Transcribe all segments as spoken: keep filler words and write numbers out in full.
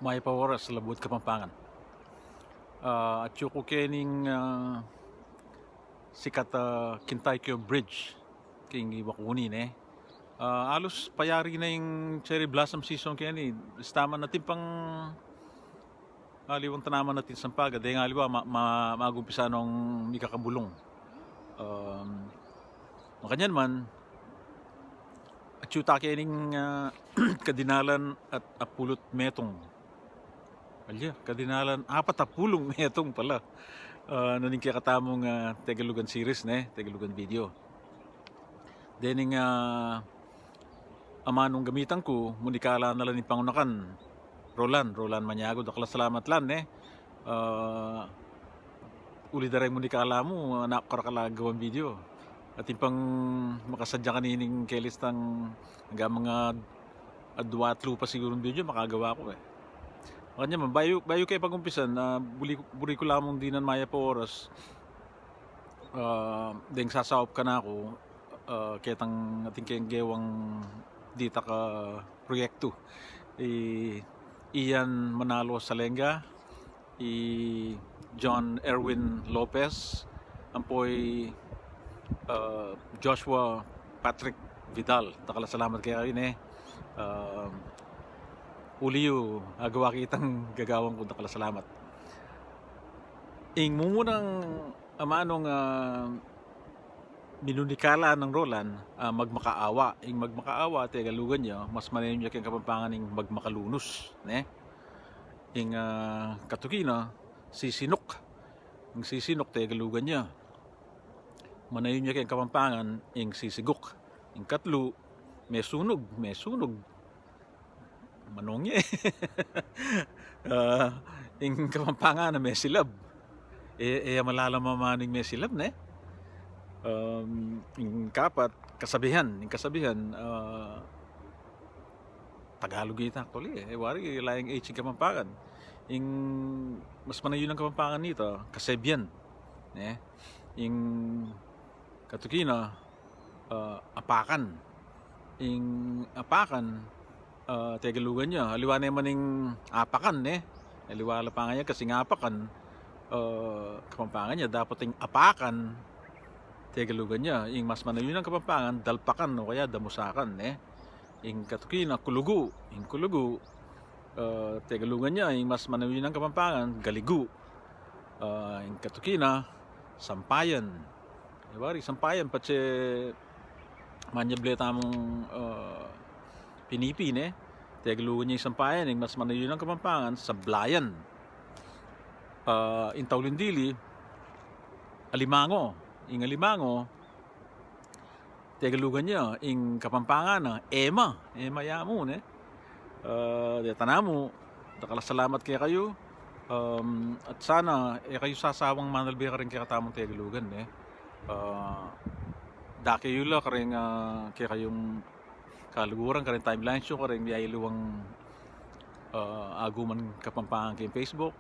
Mayap a oras, Labuad Kapampangan. Ah, atyu ku kening, ah, sikat a Quinta Q Bridge, king Iwakuni, ne. Ah, alus payari na ing cherry blossom season keni. Estaman atin pang aliwang tanaman atin sampaga, deng aliwa ma-, ma-, magumpisa nong mikakabulung. Um, makanyan man, atyu ta kening, ah, kadinalan at apulu't metung. Alya, kadinalan apat apulung metung pala. Ah, nung kekatamung, ah, Tegalugan series, ne, Tegalugan video. Dening, ah, amanung gamitan ku, munikala na la ning pangunakan, Roland, Roland Maniago, dakal a salamat, Lan, ne. Ah, uli da reng munikala mu, anak, karakal a gawang video. Atin pang makasadya kanining kelistang, angga mga adwa at lupa sigurung video makagawa ku, e. Makanyan man, bayu, bayu ke pagumpisan, ah, buri, buri ku lamung dinan mayap a oras, ah, deng sasaup kanaku, ah, ketang atin keng gewang ditak a proyektu. I Ian Manalo Salenga, i John Erwin Lopez, ampo i, ah, Joshua Patrick Vidal. Dakal a salamat kekayu, ne. Ah, uli yu, agawa kitang gagawan ku, dakal a salamat. Ing mumunang amanung, ah, minunikala nang Roland, ah, magmakaawa. Ing magmakaawa, Tegalugan ya, mas manayun ya keng Kapampangan ing magmakalunus, ne? Ing, ah, katuki na, sisinuk. Ing sisinuk, Tegalugan ya, manayun ya keng Kapampangan ing sisiguk. Ing katlu, mesunug, mesunug. Manung ye. Ah, ing Kapampangan na mesilab. E, e, malalam a manu ing mesilab, ne? Um, ing kapat, kasabihan. Ing kasabihan, ah, Tagalog ita, actually, e. E wari, laing H ing Kapampangan. Ing mas manayun a Kapampangan nita, kasebian, ne? Ing katuki na, ah, apakan. Ing apakan, ah, Tegalugan ya. Aliwa ne man ing apakan, ne? Aliwa la pa nga ya, kasi ing apakan, ah, Kapampangan ya. Dapat ing apakan, Tegalugan ya. Ing mas manayun a Kapampangan, dalpakan o kaya damusakan, ne? Ing katuki na, kulugu. Ing kulugu, ah, Tegalugan ya. Ing mas manayun a Kapampangan, galigu. Ah, ing katuki na, sampayan. E wari, sampayan, patse manyable tamung, ah, pinipi, ne? Tegalugan ya ing sampayan, ing mas manayun a Kapampangan, sablayan. Ah, ing tauling dili, alimango. Ing alimango, Tegalugan ya, ing Kapampangan na, ema. Ema ya mu, ne? Ah, deta namu, dakal a salamat kekayu. Um, at sana, e kayu sasawang manalbe karing kekatamung Tegalugan, ne? Ah, dake yu la karing, ah, kekayung kaluguran, karing timelines yu, karing aliwang, ah, aguman Kapampangan keng Facebook.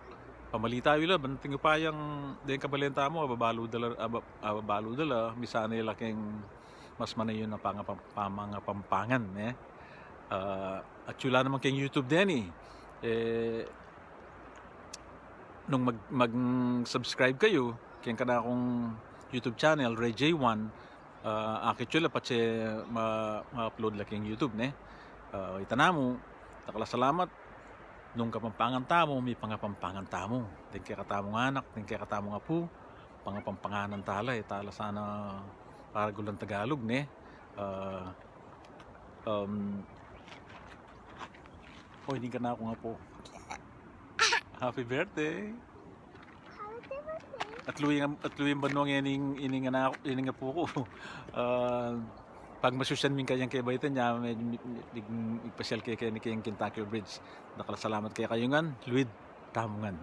Pamalita yu la, ban atin yu pa yang deng kabalen tamu, ababalu da la, aba-, ababalu da la, misanay la keng mas manayun a pangapam-, pamangapampangan, ne? Ah, atyu la naman keng YouTube deni. E, nung mag-, mag-subscribe kayu keng kanakung YouTube channel, Ray J one, ah, akit yu la patse ma-, ma-upload la keng YouTube, ne? Ah, ita namu, dakal a salamat. Nung Kapampangan tamu, mipangapampangan tamu. Deng kekatamung anak, deng kekatamung apu, pangapampanganan ta la, e ta la sana paragulan Tagalog, ne? Ah, um, o, ini ing kanakung apu. Happy birthday! Happy birthday! Atlu ing, atlu ing banua ngening, ining anak, ining apu ku. Ah, pagmasusyan mi kayang kebaitan ya, me-, me-, me-, mig-, migpasyal ke keni keng Quinta Q Bridge. Dakal a salamat kekayu ngan, luid tamu ngan.